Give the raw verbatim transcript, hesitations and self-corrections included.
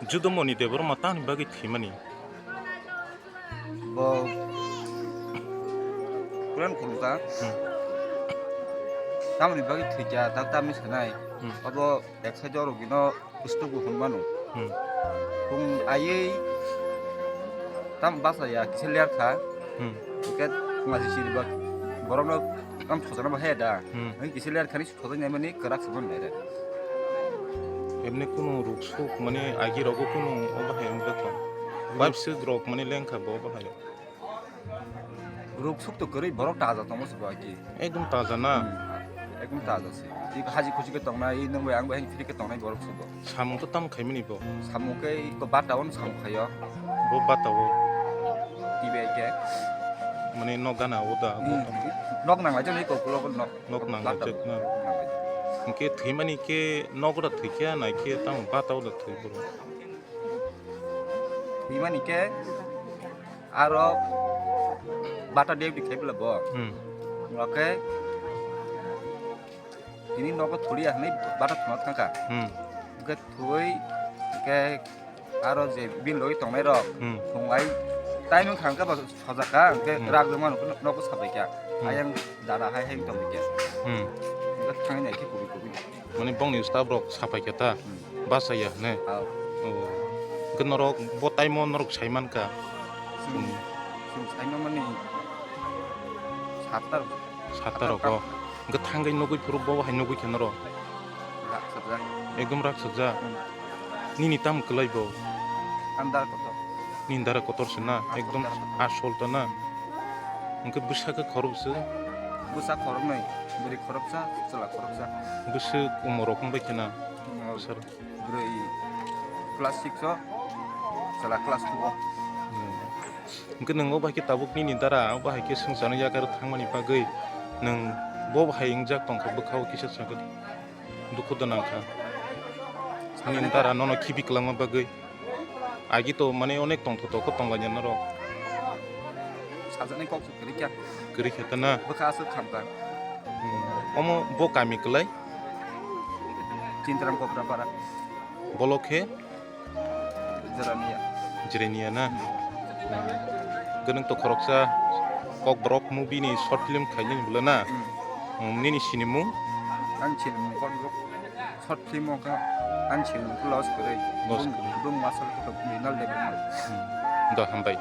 Judomoni Debbarma tamni bagwi thwimani? Bo Puran khulukha. Hmm. Tamoni bagwi thwikha, ta tamni sanai. Hmm. Obo ek side o rogino kustu bo hwnmano. Hmm. Hwn aiwi tam basa ya kisa ler kha. Hmm. Hwnkhe masi siri bak borokno tam thojana bo haya da. Hmm. Hwnkhe kisa ler khani Sodai naimani kwrak se mani naira. Emni kunu ruksuk mani agi rogo kunu obo hai wngkha. Pipe suk rok mani lengkha bo obo hai. Ruksuk to kwrwi borok taja tongo se bo agi. Ekdom taja na? Hmm. Ekdom taja se. Iko haji khuji khe tongnai, nwng bai ang bai hai phiri khe tongnai borok se bo. Samung to tamo khaimani bo? Samung khe iko bata o samung khaio. Bo bata o? Tibai khe. Mani nok gana o da, bo tamo? Hmm. Nok nanglai jani iko ulo nok. Nok nanglai jak na. Hwnkhe thwimani khe nogo da thwikha, nai khe tamo bata o da thwi borok? Thwimani khe aro bata duty khai bwla bo. Hmm. Hwnkhe tini nogo thuliya hwnwi bata thwna thangkha. Hmm. Hwnkhe thwi, hwnkhe aro je bini logi tongnai rok, hmm, thwnglai, time wngkha hwnkhe bo sojaka, hwnkhe, hmm, rak rwmano nogo sabaikha. Hmm. Ayang dada hai hai tongbaikha. Hmm. Hwnkhe thangwi naikhe kubui kubui. Mani bongni staff rok sapaikha ta? Hmm. Bachaya hwnwi? Ah. Oh. Hwnkhe norok bo time o norok saimankha? Chwng, hmm, chwng saimamani satta rok. Satta rok o. Hwnkhe thangwi nugwi phuru bo hai nugwi khe norok? Raksajak. Ekdom raksajak. Hmm. Nini tamo kwlai bo? Ani dara kotor. Nini dara kotor se na? Asol ekdom dara kotor. Asol ta na? Hwnkhe bwsa khe khoroksa? Bwsa khoroknwi, bwrwi khoroksa, chwla khoroksa. Bwswk umor rok wng bai khe na? Umor bwsa rok? Bwrwi class six o, chwla class two o. Hmm. Hwnkhe nwng o bai khe tabuk nini dara o bahai khe swngcharno yakar thangmani bagwi nwng bo bahai wngjak tongkha bwkha o kisa sakhe dukhu da nangkha. Nini dara nono khibi kwlangma bagwi. Agi to mane onek tongthotok khe tonglainai norok. Sajaknai kok se kwrwi kha. Kwrwi kha ta na? Bwkha aswk khamkha. Hmm. Omo bo kami kwlai? Chintaram Koprapara. Bolok khe? Jerania. Jerania na? Hmm. Gwnang to khoroksa Kokborok movie ni short film khainani bwle na? Hmm. Hmm, nini sinimung? Ani sinimung Kokborok. Short film o kha ani sinimung khe loss kwrwi. Loss kwrwi. Bung, bung masal khe to final level. Hmm. Do hambai.